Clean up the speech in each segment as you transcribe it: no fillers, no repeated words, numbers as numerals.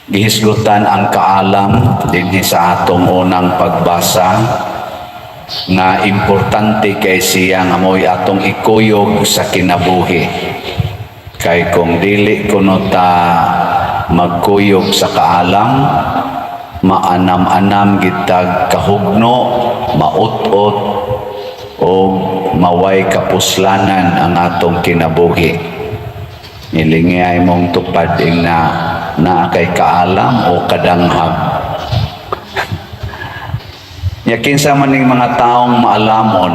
Gihisgutan ang kaalam dinhi sa atong unang pagbasa nga importante kay siya nga mo'y atong ikuyog sa kinabuhi. Kay kung dili kuno ta magkuyog sa kaalam, maanam-anam gitag kahugno, maut-ot o maway kapuslanan ang atong kinabuhi. Ilingi mong tupad ing na naa kay kaalam o kadanghag. Nya kinsa man ning mga taong maalamon,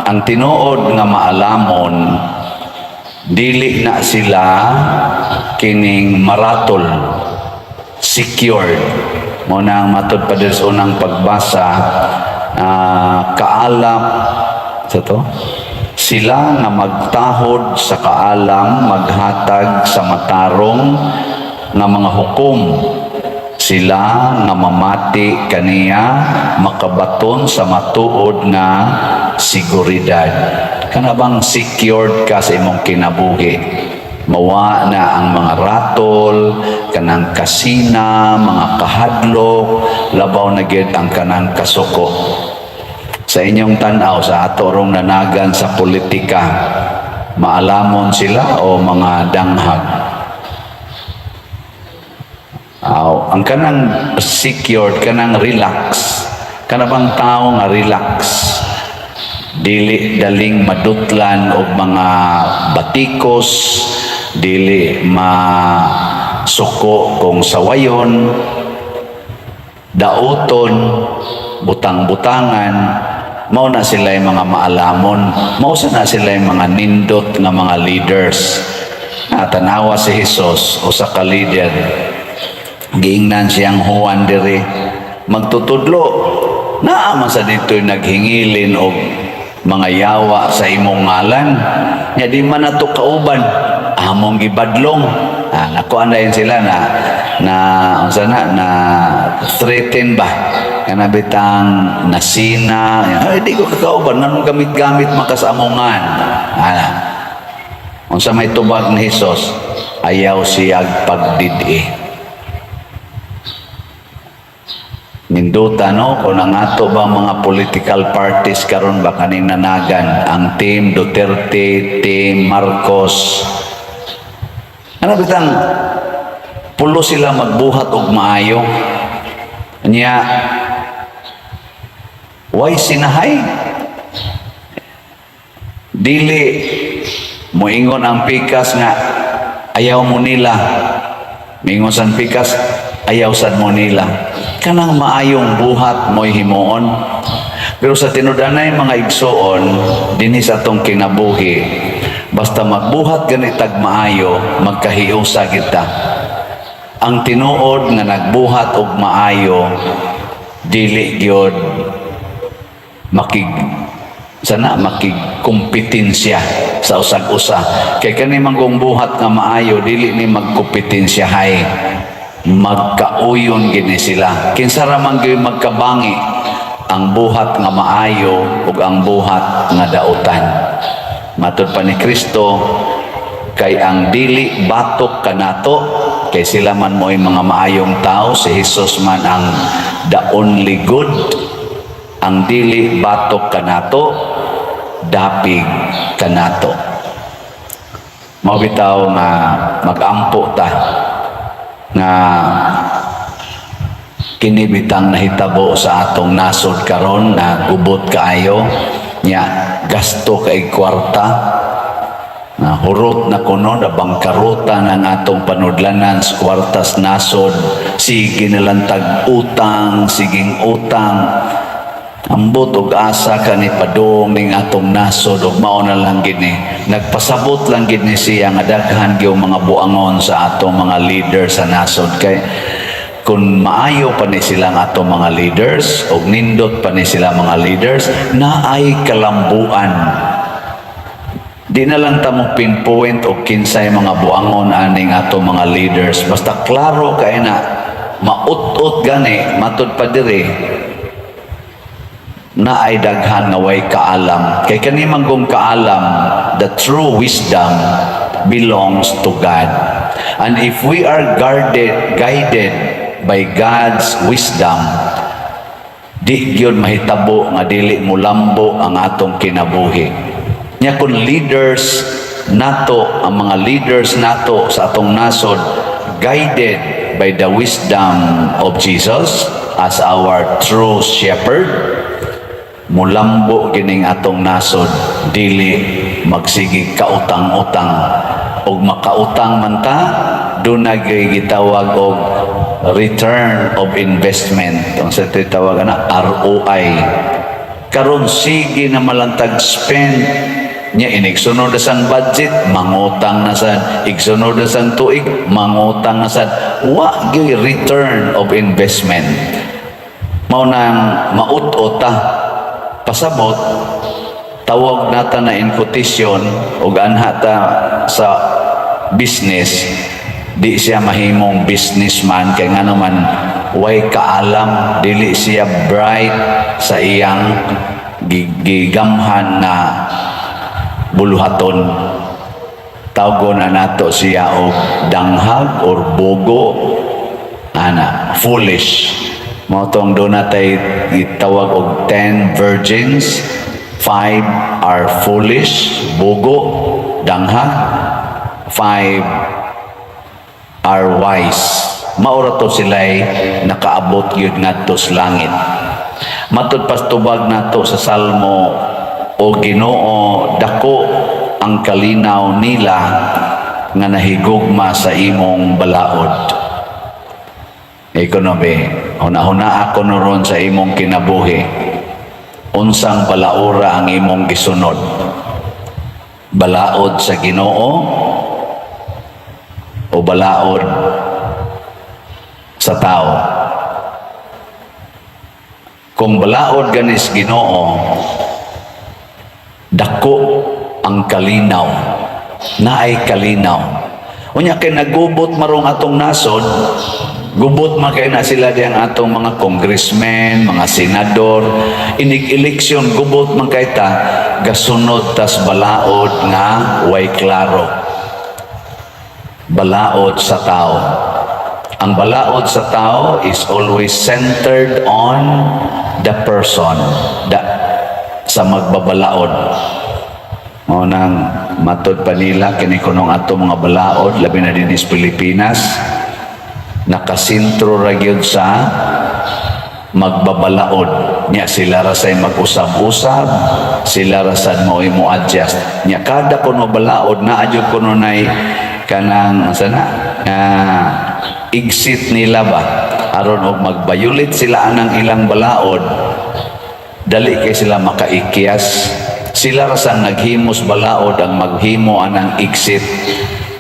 ang tinuod nga maalamon, dili na sila kining maratol, secured. Mao na ang matod pa diri sa unang pagbasa, kaalam sa to sila nga magtahod sa kaalam, maghatag sa matarong nga mga hukom. Sila nga mamati kaniya, makabaton sa matuod nga seguridad. Kana bang secured ka sa imong kinabuhi, mawa na ang mga ratol, kanang kasina, mga kahadlok, labaw na gid ang kanang kasuko. Sa inyong tan-aw, sa ato rong nanagan sa politika, maalamon sila o mga danghag? Aw, ang kanang secured, kanang relax, kana bang tao nga relax, dili daling madutlan og mga batikos, dili masuko kung sawayon, dauton, butang-butangan, mao na sila yung mga maalamon, mao sa na sila yung mga nindot nga mga leaders. Na tanawa si Jesus, usa ka leader, giingnan siyang Juan diri, magtutudlo, naa man sa dito'y naghingilin og mga yawa sa imong ngalan. Nya di man nato kauban, among gibadlong. Nakuha na yun sila na na unsa na na threaten ba, kana bitang nasina, ay di ko kakauban, nganong gamit-gamit man ka sa amongan ana. Unsa may tubag ni Hesus? Ayaw siyag pagdidi. Ninduta, no? Kung ang ato ba mga political parties karon ba, kaning nanagan ang Team Duterte, Team Marcos, ano bitang pulo sila magbuhat og maayo nya, way sinahay. Dili moingon ang pikas nga ayaw mo nila, mingon san pikas ayaw sad mo nila. Kanang maayong buhat mo'y himuon. Pero sa tinud-anay, mga igsuon, dinhi sa atong kinabuhi, basta magbuhat ganitag maayo, magkahiusa kita. Ang tinuod nga nagbuhat og maayo, dili gyud makig sana makigkompetensya sa usag-usa, kay kani man kung buhat nga maayo, dili ni magkompetensya hay, magkauyon gini sila. Kinsa ra man gyud magkabangi, ang buhat nga maayo ug ang buhat nga dautan? Matud pa ni Kristo, kay ang dili batok kanato, kay sila man mo'y mga maayong tao, si Jesus man ang the only good, ang dili batok kanato, dapig kanato. Mao bitaw nga magampo ta nga kini bitang nahitabo sa atong nasod karon na gubot kaayo nya, gasto kay kwarta na hurot na kuno, na bangkaruta na ang atong panudlanan sa kwartas nasod. Sige na lang tag utang, siging utang. Ambot og asa kani padung ning atong nasod og mao na lang gini. Nagpasabot lang gid ni siya nga daghan gyud mga buangon sa atong mga leader sa nasod, kay kung maayo pa ni silang atong mga leaders og nindot pa ni sila mga leaders, naay kalambuan. Di na lang ta mo pinpoint og kinsay mga buangon aning ato mga leaders. Basta klaro kay na maut-ut gani matud pa diri na ay daghan nga way kaalam. Kay kani man kung kaalam, the true wisdom, belongs to God. And if we are guarded, guided by God's wisdom, di gyud mahitabo nga dili mulambo ang atong kinabuhi. Nya kung leaders nato, ang mga leaders nato sa atong nasod, guided by the wisdom of Jesus as our true shepherd, mulambo gining atong nasod, dili magsige kautang-utang. Ug makautang man ta, duna gyud gitawag og return of investment. Ang sa tawag ana, ROI. Karon sige na malantag spend nya, inig sunod na sang budget, mangutang na sad. Igsunod na sang tuig, mangutang na sad. Wa gyud return of investment. Mao nang maut-ot ta. Pasabot, tawag nata na in quotation og anha ta sa business, di siya mahimong businessman kay ngano man way kaalam, dili siya bright sa iyang gigamhan na buluhaton. Tawgon na nato siya og danghag or bogo ana, foolish. Mao tong doon natay gitawag og 10 virgins, 5 are foolish, bogo, danghag, 5 are wise. Mao ra to sila'y nakaabot gyud ngadto sa langit. Matud pas tubag nato sa Salmo, "O Ginoo, dako ang kalinaw nila nga nahigugma sa imong balaod." Ekonomi, huna-huna ako noron sa imong kinabuhi. Unsang balaora ang imong gisunod? Balaod sa Ginoo o balaod sa tao? Kung balaod ganis Ginoo, dako ang kalinaw. Naay kalinaw. Unya kay nagubot marong atong nasod, gubot man kay na sila diyang atong mga congressmen, mga senador, inig eleksyon gubot man kay ta, gasunod tas balaod nga way klaro. Balaod sa tao. Ang balaod sa tao is always centered on the person, sa magbabalaod. Mao nang matod pa nila kini kunong ato mga balaod, labi na dinhi sa Pilipinas, nakasentro ra gyud sa magbabalaod. Nya sila ra say mag-usab-usab, sila ra sad mo mo adjust. Nya kada kuno balaod naa jud kuno nay kanang sana nga exit nila ba, aron og mag-violate sila anang ilang balaod, dali kay sila makaikyas. Sila ra sang naghimos balaod ang maghimo anang exit.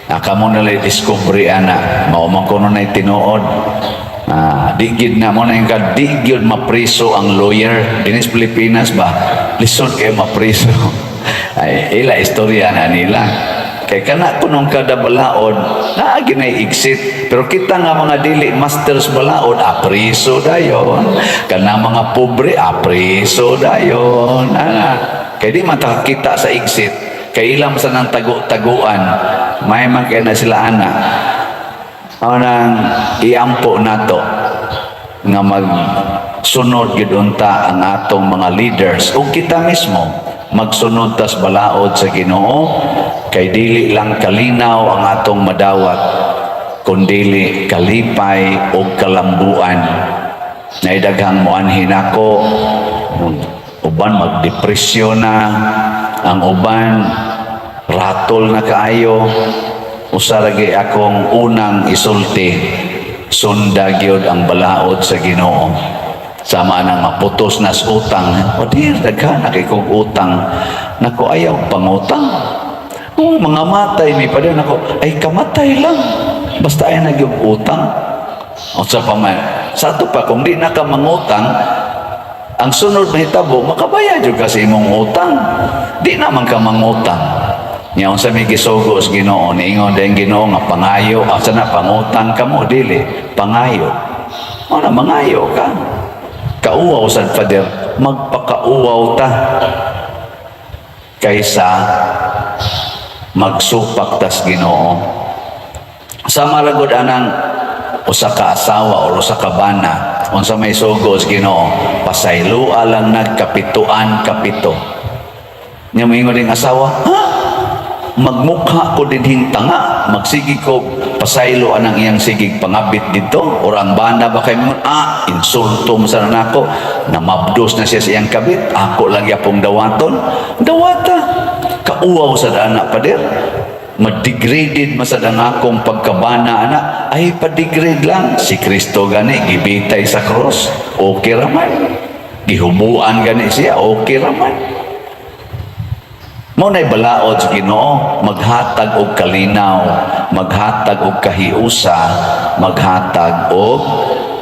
Ah, kamo na lay discovery ana, mao man kuno nay tinuod. Ah, di gid na mo na yung ka, di gyud mapriso ang lawyer dinhi sa Pilipinas ba. Lisod kay mapriso. Ay, ila istorya na nila kay kana kunong kada balaod naa ginay exit. Pero kita nga mga dili masters balaod, apriso dayon. Kana mga pobre, apriso dayon ana, kay di man ta kita sa exit, kay ilam sa nang tago-taguan. May man kay na sila ana. Nang iampo nato nga magsunod gyud unta ang atong mga leaders ug kita mismo, magsunod tas balaod sa Ginoo, kay dili lang kalinaw ang atong madawat kundili kalipay ug kalambuan. Nay daghang moanhi nako, uban magdepresyon na, ang uban ratol na kaayo. Usa ra gyud akong unang isulti: sunda gyud ang balaod sa Ginoo. Sama nang maputos nas utang, o dir daghan na kay kog utang nako, ayaw pangutang. Oh, mga matay mi pa din ako, ay kamatay lang basta ay nagyong utang. O sa pa man sa ato pa, kung di na ka mangutang, ang sunod mahitabo, makabayad jud ka sa imong utang. Di naman ka mangutang. Nya unsa may gisugo sa Ginoo? Niingon din Ginoo nga pangayo, asa na pangutang kamo? Dili pangayo. O na mangayo ka. Kauwaw sad, Father, magpakauwaw ta kaysa Magsupak tas Ginoo. Sama ra gud anang usa ka asawa o usa ka bana, unsa may sugo sa Ginoo, pasayloa lang nagkapituan kapito. Nya moingon ding asawa, "Ha, magmukha ko dinhing tanga, magsige ko pasaylo anang iyang sigig pangabit dito?" Or ang bana ba kay mo, "Ah, insulto mo sa nako, namabdos na siya sa iyang kabit, ako lang yapong dawaton." Dawata, kauwaw sa dana, pader, ma-degraded masad ang akong pagkabana ana. Ay, pa-degrade lang. Si Kristo gani gibitay sa cross, okay raman. Gihubuan gani siya, okay raman. Mao na'y balaod sa Ginoo, maghatag og kalinaw, maghatag og kahiusa, maghatag og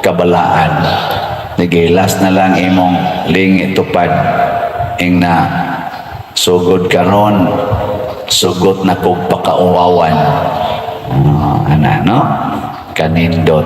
kabalaan. Sige, last na lang imong ling itupad ing na sugod karon, sugot na kog pakauwawan. Ah, ana, no? Kanindot.